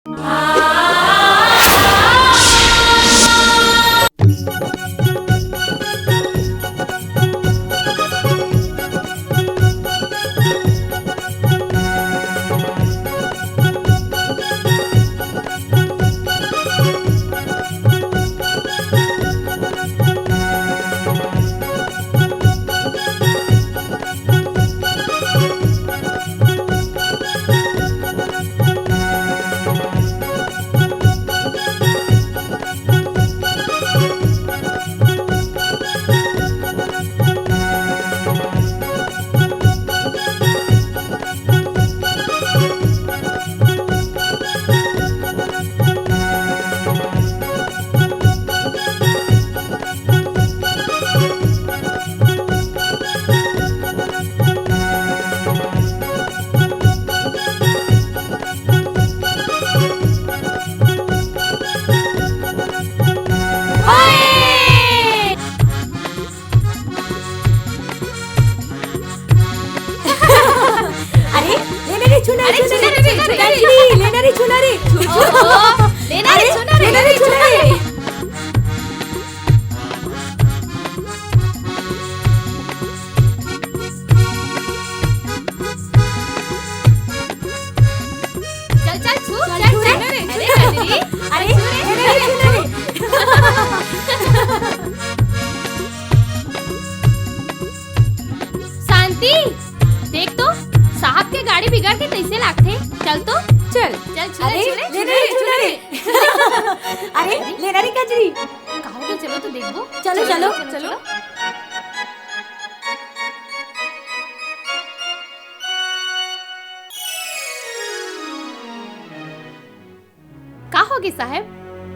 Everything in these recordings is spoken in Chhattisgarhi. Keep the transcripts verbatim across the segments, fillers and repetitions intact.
अरे, ले ना रे, छू ना रे, अरे, छू ना रे, छू ना रे, छू ना रे, छू ना रे। ले ना रे, छू ना रे। अरे, छू ना रे, ले ना रे, छू ना रे। चल, चल, छू, चल, चल, छू रे। अरे, कजरी, अरे, छू रे, छू रे, छू रे। शांति, देख तो, साहब के गाड़ी बिगड़ के तइसे लागथे। चल तो। चल। चल, छू रे, अरे, छू रे, ले छू ना रे, रे, छू छू ना रे। रे। अरे, ले ना रे कजरी। का होगे, चलो तो देखबो। चलो, चलो, चलो, चलो। चलो। का होगे साहेब?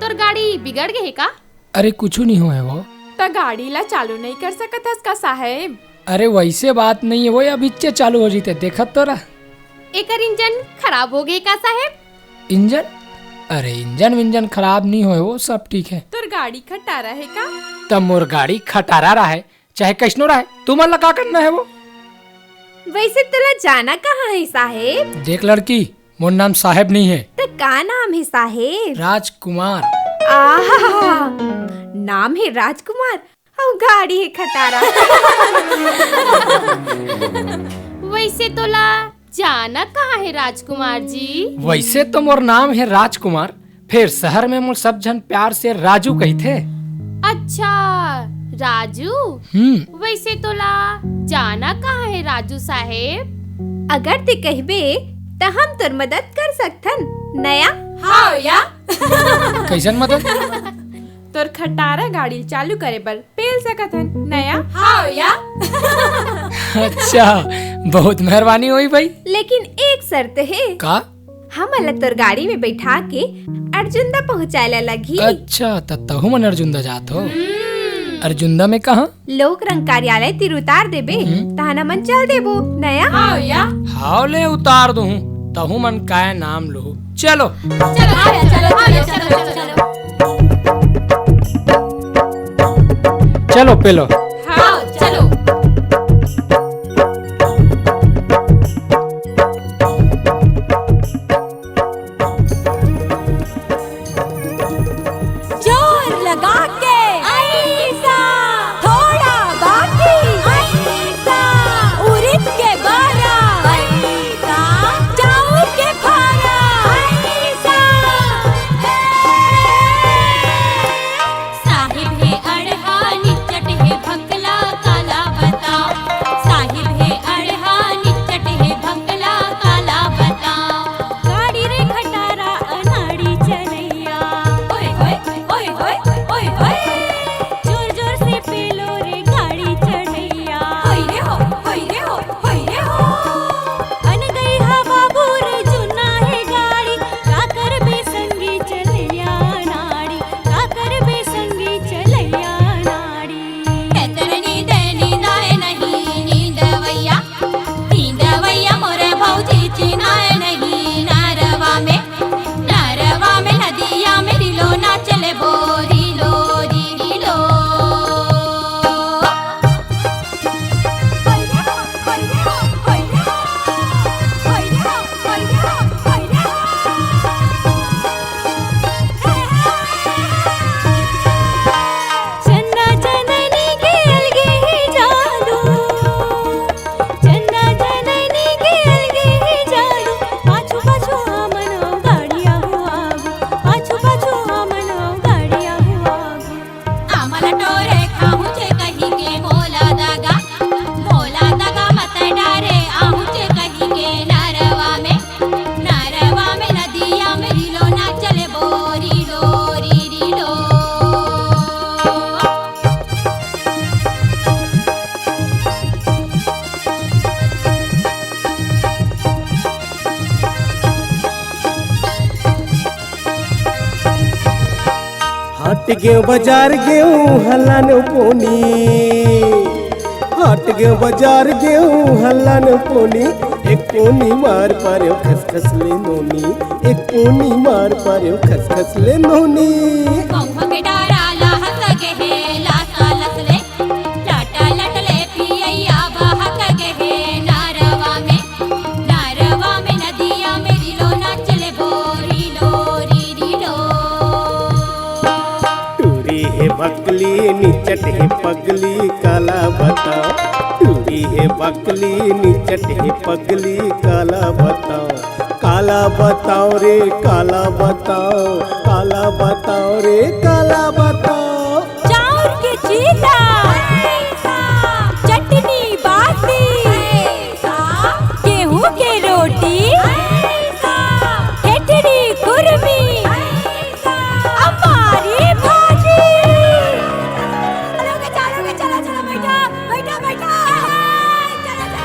तोर गाड़ी बिगड़ गे हे का? अरे कुछु नहीं होय वो। त गाड़ी ला चालू नहीं कर सकत हस का साहेब? अरे वइसे बात नहीं हे वो, अभिच्चे चालू हो जइते, देखत तो रह। एकर इंजन खराब होगे का साहेब? इंजन? अरे इंजन विंजन खराब नहीं होय वो, सब ठीक हे। तोर गाड़ी खटारा हे का? त मोर गाड़ी खटारा रहे, चाहे कइसनो रहे, तुमन ला का करना हे वो? वइसे तोला जाना कहाँ हे साहेब? देख लड़की, मोर नाम साहेब नहीं हे। त का नाम हे साहेब? राजकुमार। आहा, नाम हे राजकुमार, अउ गाड़ी हे खटारा। वइसे तोला जाना कहाँ हे राजकुमार जी? वइसे तो मोर नाम हे राजकुमार, फेर शहर में मोर सब झन प्यार से राजू कहिथे। अच्छा, राजू? हम्म। वइसे तोला जाना कहाँ हे राजू साहेब? अगर ते कहिबे, त हम तोर मदद कर सकथन, नया? हाव या। कइसन मदद? तोर खटारा गाड़ी चालू करे बर पेल सकत हन, नया? हाव या। अच्छा, बहुत मेहरबानी होही भाई। लेकिन एक शर्त हे। का? हमन ला तोर गाड़ी में बैठा के अर्जुंदा पहुंचाए ला लगही। अच्छा, त तहू मन अर्जुंदा जात हो? हम्म। अर्जुंदा में कहाँ? लोक रंग कार्यालय तिर उतार देबे, हम्म। तहन हमन चल देबो, नया? हाव या। हाव ले उतार दूहूं, तहू मन काय नाम लूहू। चलो। चलो, चलो, चलो, चलो, चलो, चलो। चलो, पेलो। हाँ, चलो। जोर लगा के। ऐसा। थोड़ा बाकी। ऐसा। उरिद के बारा। ऐसा। चाउर के फारा। ऐसा। साहेब हे अड़हा, निचट हे भंग हट गेंव बजार गेंव हलन पोनी, हट गेंव बजार गेंव हलन पोनी, एक पोनी मार पारेंव खसखस ले नोनी, एक पोनी मार पारेंव खसखस ले नोनी। महुआ के डारा ला हंस गे हे लास लास ले, लट लट ले पियैया बहक गे हे नरवा में, नरवा में नदिया में रिलो नाच ले भोरी लोरी रिलो। टूरी हे बकली निचट हे पगली काला बताओ, टूरी हे बकली निचट हे पगली काला बताओ, काला बताओ रे काला बताओ, काला बताओ रे काला बताओ। चाउर के चीला, चटनी बासी, गेहूं के रोटी, ठेठरी कुरमी, अमारी भाजी। चलो, चलो, चलो, चलो, बैठा, बैठा, बैठा। चलो, चलो।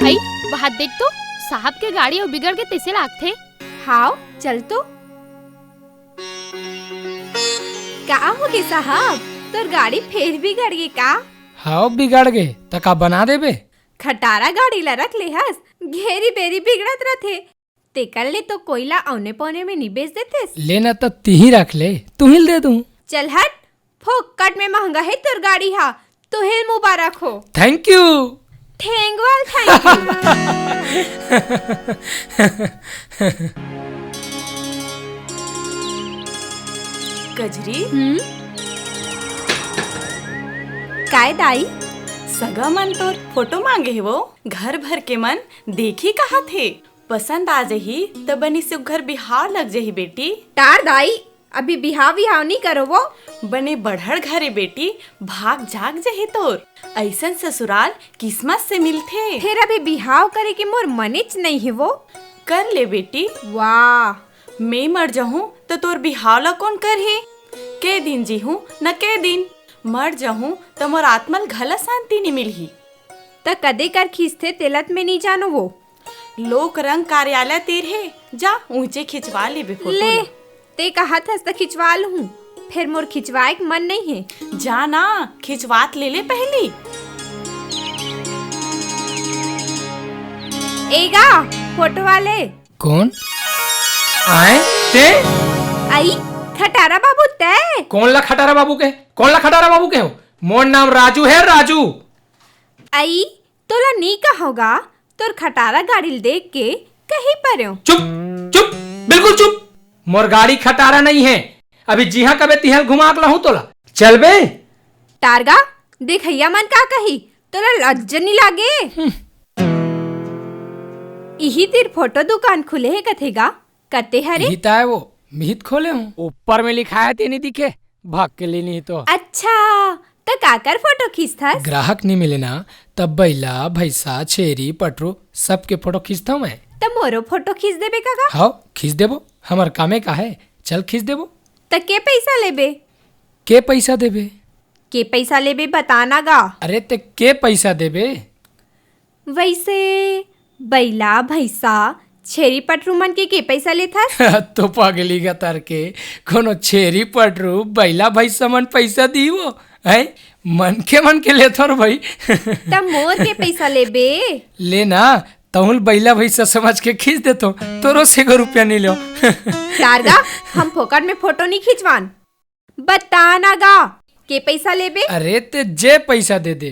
अई, वहां देख तो, साहब के गाड़ी अउ बिगड़ गे तइसे लागथे। हाव, चल तो। का होगे साहब, तोर गाड़ी फेर बिगड़ गे का? हाव, बिगड़ गे, त का बना देबे? खटारा गाड़ी ला रख ले हस, घेरी बेरी बिगड़त रथे, तेकर ले तो कोइला औने पौने में नी बेच देतेस। ले ना, त तिही रख ले, तुही ल दे दूं। चल हट, फोकट में महंगा हे तोर गाड़ी हा, तुही ल मुबारक हो। Thank you। ठेंगवा ल thank you। कजरी। हम्म? काय दाई? सगा मन तोर फोटो मांगे हे वो, घर भर के मन देखी कहत हे। पसंद आ जही त बनी सुघर बिहाव लग जही बेटी। टार दाई, अभी बिहाव विहाव नी करो वो। बने बढ़ड़ घर ए बेटी, भाग जाग जही तोर। अइसन ससुराल किस्मत से मिलथे। फेर अभी बिहाव करे के मोर मनेच नइ हे वो। कर ले बेटी। वाह। मैं मर जहूं त तोर बिहाव ला कोन करही? के दिन जीहूं न के दिन। मर जहूं त मोर आत्मा ल घला शांति नी मिलही। त कदे कर खींचथे तेला त मैं नी जानों वो। लोक रंग कार्यालय तीर हे, जा उहेंच खिंचवा लेबे फोटो ले। ला। ते कहत हस त खिंचवा लूहूं, फेर मोर खिंचवाए के मन नइ हे। जा ना, खिंचवा त ले ले पहिली। ए गा, फोटो वाले। कोन? आय, ते? अई, खटारा बाबू ते? कोन ला खटारा बाबू के? कोन ला खटारा बाबू के हो? मोर नाम राजू हे, राजू। अई, तोला नी कहों गा, तोर खटारा गाड़ी ल देख के कही परेंव। चुप, चुप, बिल्कुल चुप। मोर गाड़ी खटारा नइ हे। अभी जिहां कबे तिहां ल घुमा के लाहूं तोला। चल बे। टारगा, देखइया मन का कही, तोला लज्जा नी लागे? इही तीर फोटो दुकान खुले हे कथे गा, कते हरे? इही ताय वो, मिहित खोले हूँ। ऊपर में लिखाय हे, ते नी दिखे, भाग के लेनी ही तो। अच्छा, त काकर फोटो खींचथस? ग्राहक नी मिले ना, तब बइला, भैंसा, छेरी, पटरू, सबके फोटो खींचथव मैं। त मोरो फोटो खींच देबे का गा? हव, खींच देबो, हमर कामे का हे, चल खींच देबो। त के पइसा लेबे? के पइसा देबे? के पइसा लेबे, बता ना गा। अरे, ते के पइसा देबे? वइसे बइला, भइसा, छेरी पटरू मन के, के पइसा लेथस? तो पगली गतर के, कोनो छेरी पटरू, बइला, भइसा मन पइसा दी वो, हैं? मनखे मन के लेथव रे भई। त मोर के पइसा लेबे? ले ना, तहूँ ल बइला, भइसा समझ के खींच देथव, तोरो से एको रुपया नी लेव। टारगा, हम फोकट में फोटो नी खिंचवान। बता ना गा, के पइसा लेबे? अरे, ते जे पइसा दे दे।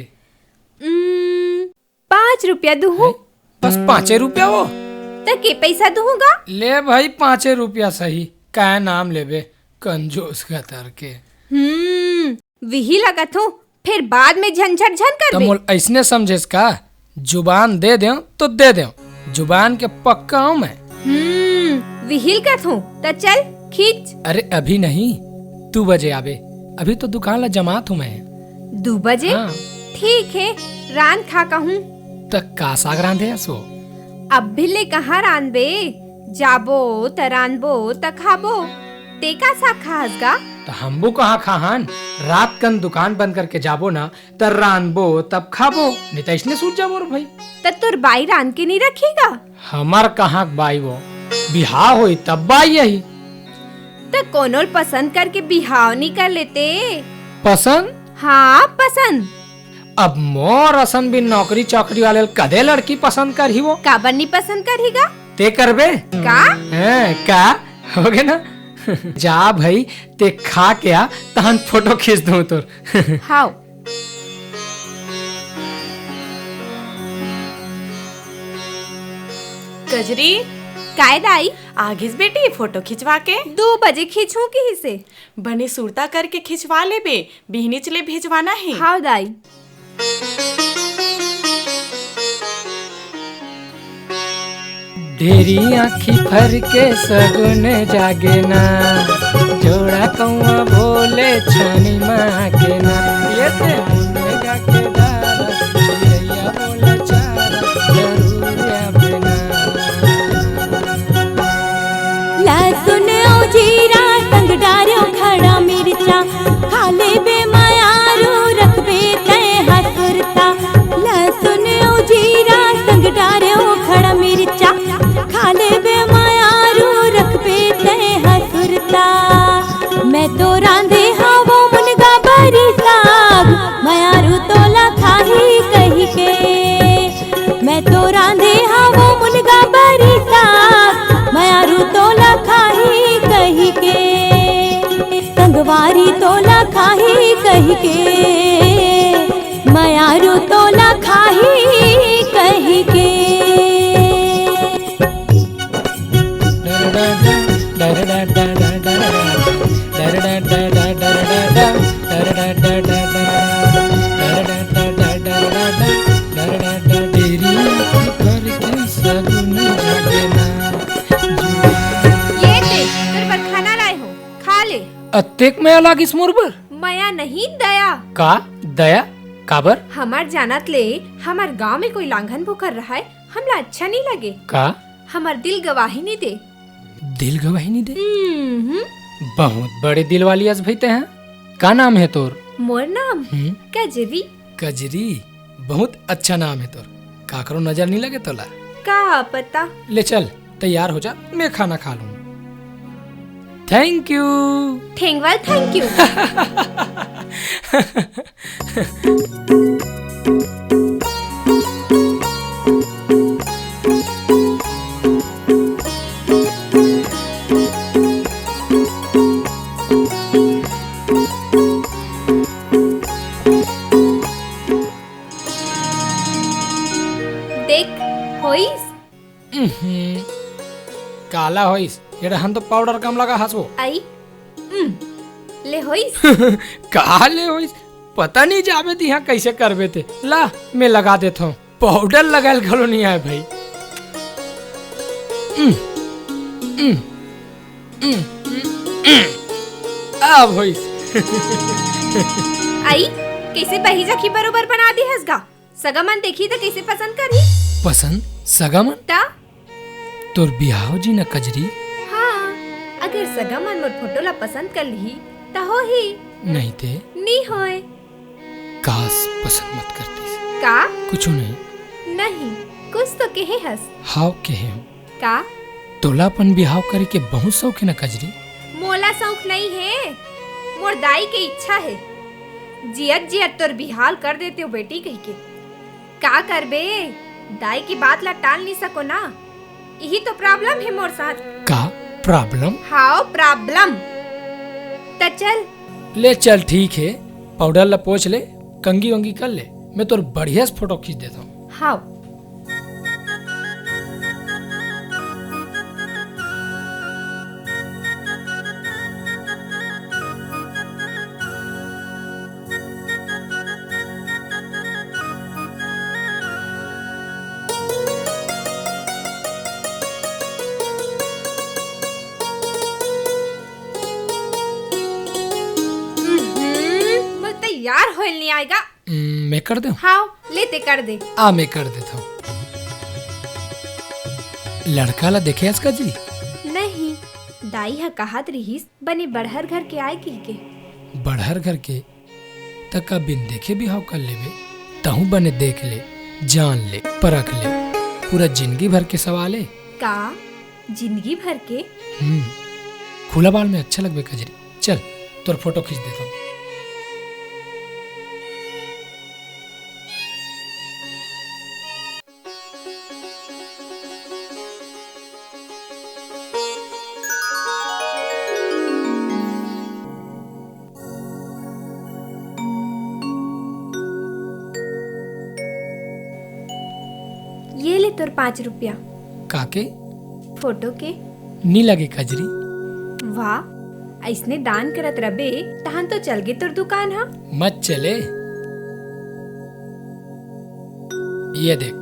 उम्म, पाँच रुपया दुहूँ। हैं? बस पाँचे रुपया वो? त के पइसा दुहूँ गा? ले भई, पाँचे रुपया सही, काय नाम लेबे, कंजूस गतर के। हम्म, विही लगत हूँ, फेर बाद में झंझट झन त करबे। मोल अइसने समझेस का? जुबान दे देंव तो दे देंव, जुबान के पक्का हूँ मैं। हम्म, विहिल कथूं, त चल खींच। अरे अभी नहीं, दू बजे आबे, अभी तो दुकान ला जमात हूँ मैं। दू बजे? हाँ। ठीक हे, रांध खा कहूँ। त का साग रांधे हस वो? अभी ले कहाँ रांधबे? जाबो त रांधबो त खाबो। ते का साग खाहस गा? त हमू कहाँ खाहन? रात कन दुकान बंद करके जाबो ना, त रांधबो तब खाबो, नहीं त अइसने सूत जाबो रे भई। त तोर बाई रांध के नहीं रखही गा? हमर कहाँ के बाई वो, बिहाव होही तब बाई आही। त कोनो ल पसंद करके बिहाव नहीं कर लेते? पसंद? हाँ, पसंद। अब मोर असन भी नौकरी चाकरी वाले ल कदे लड़की पसंद करही वो? काबर नहीं पसंद करही गा? ते करबे? का? हैं, का? होगे ना? जा भई, ते खा के आ, तहन फोटो खींच दूँ तोर। हाव। कजरी। काय दाई? आगिस बेटी, फोटो खिंचवा के। दू बजे खींचहूँ किहिसे। बने सुरता करके खिंचवा लेबे, बिहनिच ले भेजवाना हे। हाव दाई। ढेरी आँखी फर के सगुन जागे ना, जोड़ा कौआ बोले छानी माँ के ना। ये ते मुनगा के डारा, चिरैया बोले चारा, जरूर आबे ना। लहसुन अउ जीरा संग डारेव खड़ा मिर्चा, खा लेबे मयारू रखबे तैं ह सुरता। लहसुन अउ जीरा संग डारेव खड़ा मिर्चा, खा लेबे मयारू रखबे तैं ह सुरता। मैं तो रांधे हवों मुनगा बरी साग, मयारू तोला खाही कहिके। मैं तो रांधे हवों मुनगा बरी साग, मयारू तोला खाही कहिके। संगवारी तोला खाही कहिके, मयारू तोला खाही कहिके। ये ले, तोर बर खाना लाए हों, खा ले। अतेक मया लागिस मोर बर? मया नहीं, दया। का दया? काबर? हमर जानत ले हमर गांव में कोई लांघन भूखर रहय, हमला अच्छा नहीं लगे। का? हमर दिल गवाही नहीं दे। दिल गवाही नहीं दे? हम्म। बहुत बड़े दिल वाली अस भई तैं ह। का नाम हे तोर? मोर नाम? हम्म। कजरी। कजरी? बहुत अच्छा नाम हे तोर। काकरो नजर नहीं लगे तोला? का पता। ले चल, तैयार हो जा, मैं खाना खा लूँ। Thank you। ठेंगवाल thank you। देख, होइस? उहुं, काला होइस? एड़हन तो powder कम लगा हस वो। आई? उम। ले होइस? का ले होइस? पता नहीं जाबे त इहाँ कइसे करबे ते। ला, मैं लगा देत हँव। पाउडर लगायल घलो नहीं आय भाई। उम, उम, उम, उम, उम। अब होइस। आई, कइसे बही जाखी बरोबर बना दे हस गा। सगा मन देखी त कइसे पसंद करही? पसंद? सगा मन? त? तोर बिहाव जी न कजरी। हाँ, अगर सगा मन मोर फोटो ला पसंद कर लिही, त होही। नहीं ते? नी होय। काश पसंद मत करतीस। का? कुछु नहीं। नहीं, कुछ तो कहे हस। हाव कहे हँव। का? तोला अपन बिहाव करे के बहुत शौक हे न कजरी? मोला शौक नहीं हे, मोर दाई के इच्छा हे। जियत जियत तोर बिहाव कर देतेंव बेटी कहिके। का करबे, दाई के बात ला टाल नहीं सकों ना। इही तो problem हे मोर साथ। का problem? हाव, problem। त चल। ले चल, ठीक हे, पाउडर ला पोंछ ले, कंघी वंघी कर ले, मैं तोर बढ़िया से फोटो खींच देत हँव। हाव। उहुं, मोला तैयार होयल नहीं आय गा। हम्म, मैं कर देंव? हाव, ले ते कर दे। आ, मैं कर देत हँव। लड़का ला देखे हस कजरी? नहीं, दाई ह कहत रिहिस, बने बड़हर घर के आय कहिके। बड़हर घर के? त का बिन देखे बिहाव कर लेबे? तहूँ बने देख ले, जान ले, परख ले। पूरा जिंदगी भर के सवाल ए। का? जिंदगी भर के? हम्म, खुला बाल में अच्छा लगबे कजरी। चल, तोर फोटो खींच देत हँव। ये ले तोर पाँच रुपया। का के? फोटो के। नी लगे कजरी। वाह, अइसने दान करत रबे, तहन तो चल गे तोर दुकान ह। मत चले। ये देख,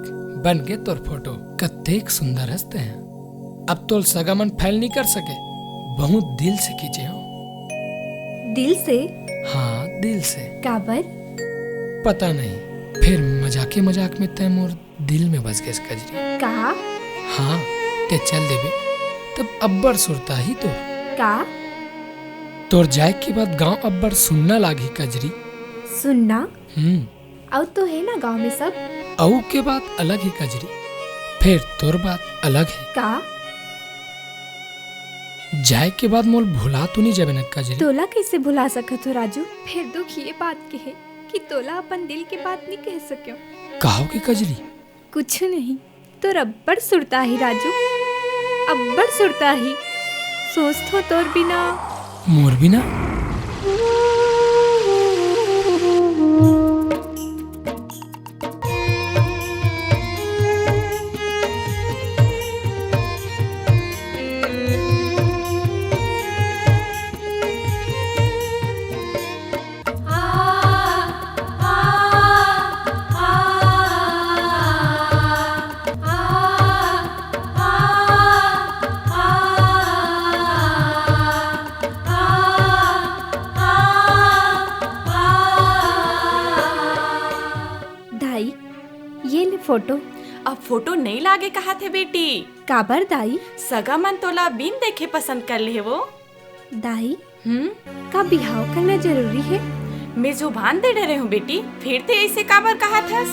बन गे तोर फोटो। कतेक सुंदर हस तें। अब तोल सगा मन फैल नहीं कर सके। बहुत दिल से खींचे हँव। दिल से? हाँ, दिल से। काबर? पता नहीं, फेर मजाके मजाक में तें मोर दिल में बस गेस कजरी। का? हाँ, तें चल देबे, तब अब्बड़ सुरता ही तोर। का? तोर जाए के बाद गांव अब्बड़ सुन्ना लागही कजरी। सुन्ना? हम्म। अउ तो हे ना गांव में सब। अउ के बात अलग हे कजरी, फेर तोर बात अलग हे। का? जाए के बाद मोल भुला तो नहीं जाबे ना कजरी? तोला कइसे भुला सकत हँव राजू? फेर दुख ये बात के हे कि तोला अपन दिल के बात नहीं कह सकेंव। काहू के कजरी? कुछु नहीं, तोर अब्बड़ सुरता ही राजू, अब्बड़ सुरता ही। सोचथों तोर बिना। मोर बिना? दाई, ये ले फोटो। अब फोटो नइ लागे कहत हे बेटी। काबर दाई? सगा मन तोला बिन देखे पसंद कर ले हे वो। दाई, हम्म? का बिहाव करना जरूरी हे? मैं जुबान दे डरे हँव बेटी, फेर तें अइसे काबर कहत हस?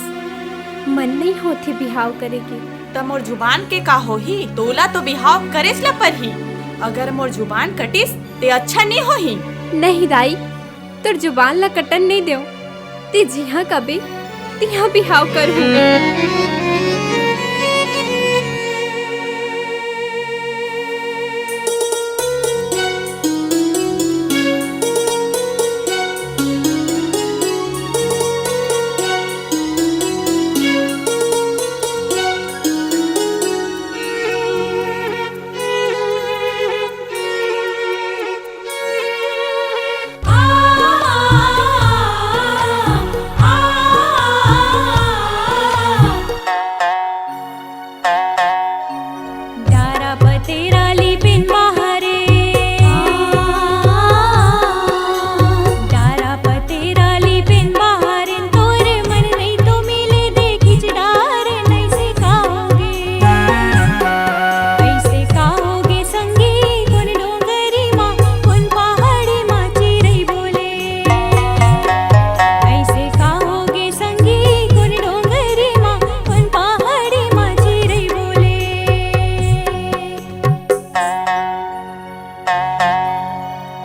मन नइ होथे बिहाव करे के। त मोर जुबान के का होही? तोला तो बिहाव करेच ला परही। अगर मोर जुबान कटिस, तें अच्छा नइ होही। नहीं दाई, तोर जुबान ला कटन नइ देंव। तें जिहाँ कबे, तिहाँ बिहाव करहूँ।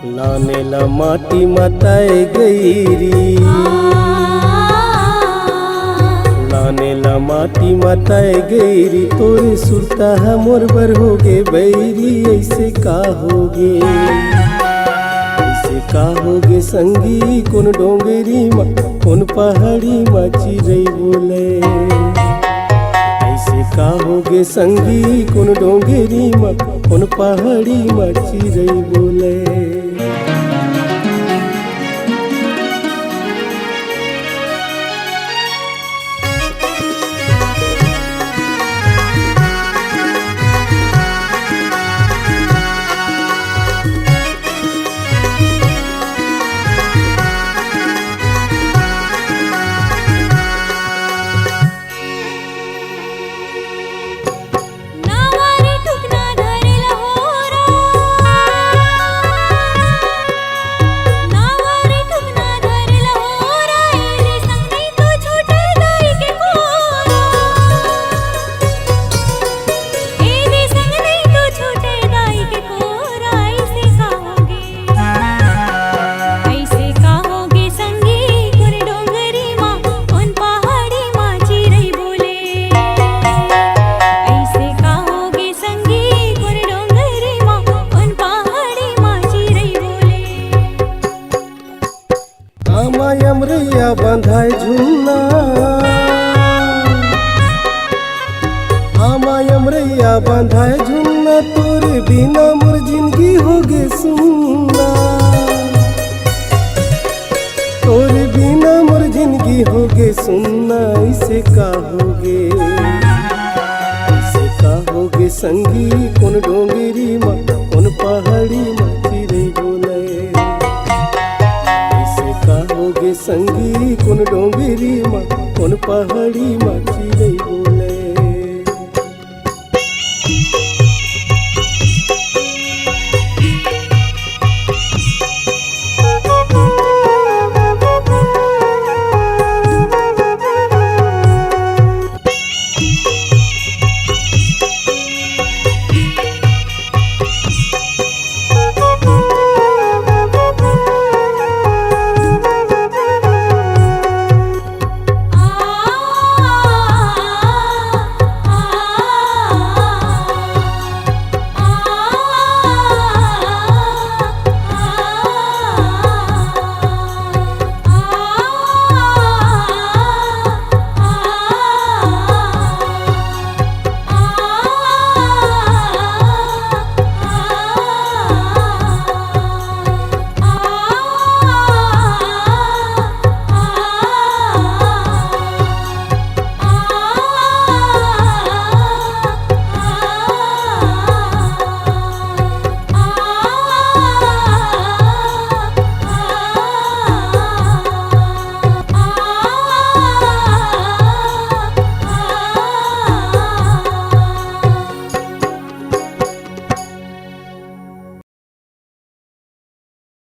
लाने ला माटी म तय गईरी, लाने ला माटी म तय गईरी, तोरे सुरता ह मोर बर होगे बैरी। ऐसे का होगे, ऐसे का होगे संगी, कोन डोंगरी म, कोन पहाड़ी म चिरई बोले। ऐसे का होगे संगी, कोन डोंगरी म, कोन पहाड़ी म चिरई बोले। आमा अमरैया बंधाए झुन्ना, आमा अमरैया बंधाए झुन्ना, तोरे बिना मोर जिंदगी होगे सुन्ना। तोरे बिना मोर जिंदगी होगे सुन्ना। ऐसे का होगे, ऐसे का होगे संगी, कोन डोंगरी म, कोन पहाड़ी म चिरई बोले। ऐसे का होगे संगी, कोन डोंगरी म, कोन पहाड़ी म चिरई